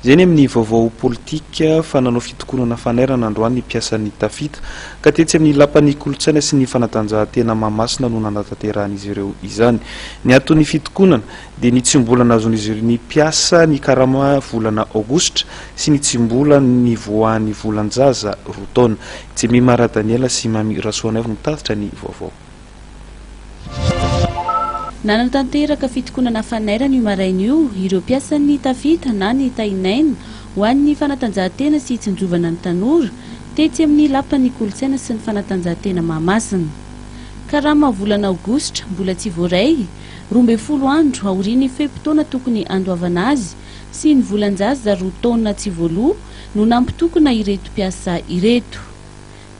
Izay ny amin'ny vaovao politika fa nanao fitokonana fanairana androany ny mpiasan'ny Tafita ka tetsy amin'ny lapan'ny kolontsaina sy ny fanatanjahantena Mahamasina no nanatanterahan'izy ireo izany. Ny anton'ny fitokonana dia ny tsy mbola nahazoan'izy ireo ny mpiasa ny karama volana aogositra sy ny tsy mbola nivoahan'ny volan-jaza roa taona. Jemima Radaniela sy Mamy Rasoanaivo mitatitra ny vaovao. Nanatanteraka fitokonana fanairana io maraina io ireo mpiasan'ny Tafita na ny Tahinaina ho an'ny fanatanjahantena sy hitsinjovana ny tanora, tetsy amin'ny Lapan'ny kolontsaina sy ny fanatanjahantena Mahamasina. Karama volana aogositra mbola tsy voaray, 12 andro aorian'ny fe-potoana tokony handoavana azy sy ny volan-jaza roa taona tsy voaloa no nampitokona ireto mpiasa ireto.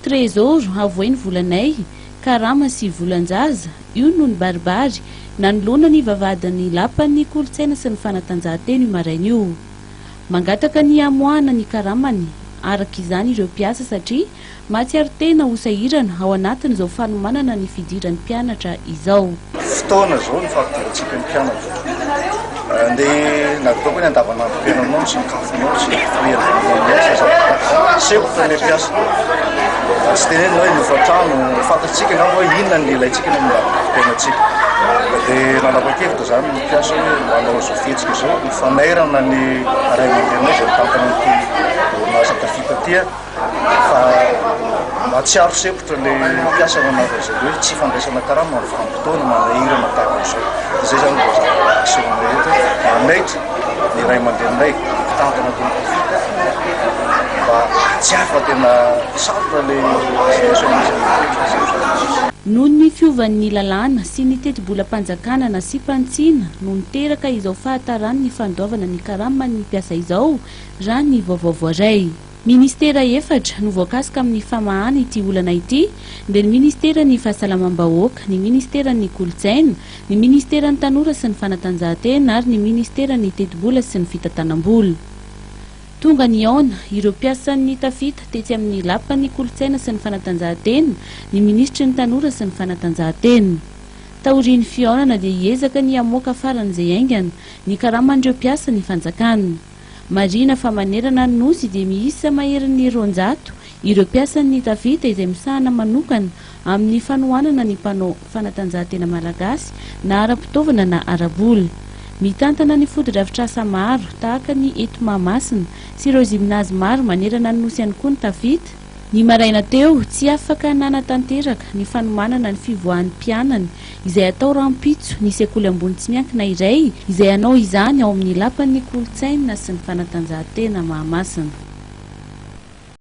Trésor, avoay ny volanay, karama sy volan-jaza, io no nibaribary nanoloana ny vavahadin'ny Lapan'ny kolontsaina sy ny fanatanjahantena io maraina io. Mangataka ny hamoahana ny karamany araka izany ireo mpiasa satria mahatsiaro tena ho sahirana ao anatin'izao fanomanana ny fidiran'ny mpianatra izao. Fotoana izao ny fampidirantsika ny mpianatra. Andeha na ataoko hoe ny andavanandrom-piainanao, ny sakafonao sy ny frais sy ny zavatra sempotra ny mpiasa. Tsy tenenina hoe ny hofantrano, fantatsika angamba hoe inona ny ilaintsika ny amin'ny andavanandrom-piainantsika. Dia nanapa-kevitra izany ny mpiasa hoe manao izao fihetsika izao ho fanairana ny ray aman-dreninay izay mitantana an'ity orinasa Tafita ity. Fa mahatsiaro sempotra le mpiasa manao izay hoe tsy fandraisana karama amin'ny vanim-potoana manahirana tahaka an'izao. Dia izay izany no zavatra asehonay eto, manaitra ny ray aman-dreninay, ny mpitantana tony tafita mba hahatsiaro fa tena sarotra le situation misy amin'izao. Noho ny fiovan'ny lalàna sy ny tetibolam-panjakana nasiam-panitsiana no niteraka izao fahataran'ny fandoavana ny karaman'ny mpiasa izao, raha ny vaovao voaray. Ministera efatra no voakasika amin'ny famahana ity olana ity dia ny Ministeran'ny Fahasalamam-bahoaka, ny Ministeran'ny Kolontsaina, ny Ministeran'ny Tanora sy ny Fanatanjahantena ary ny Ministeran'ny Tetibola sy ny Fitantanam-bola. Tonga nihaona ireo mpiasan'ny Tafita tetsy amin'ny Lapan'ny Kolontsaina sy ny Fanatanjahantena ny Minisitry ny Tanora sy ny Fanatanjahantena. Taorian'ny fihaonana dia hiezaka ny hamoaka faran'izay haingana ny karaman'ireo mpiasa ny fanjakana. Marihina fa manerana ny Nosy dia miisa maherin'ny 200 ireo mpiasan'ny Tafita izay misahana manokana amin'ny fanohanana ny mpanao fanatanjahantena malagasy na ara-pitaovana na ara-bola. Mitantana ny fotodrafitrasa maro tahaka ny eto Mahamasina sy ireo zimnazy maro manerana ny Nosy ihany koa ny Tafita. Ny maraina teo, tsy afaka nanatanteraka ny fanomanana ny fivoahan'ny mpianany izay hatao rahampitso ny sekoly ambony tsy miankina iray izay hanao izany ao amin'ny Lapan'ny kolontsaina sy ny fanatanjahantena Mahamasina.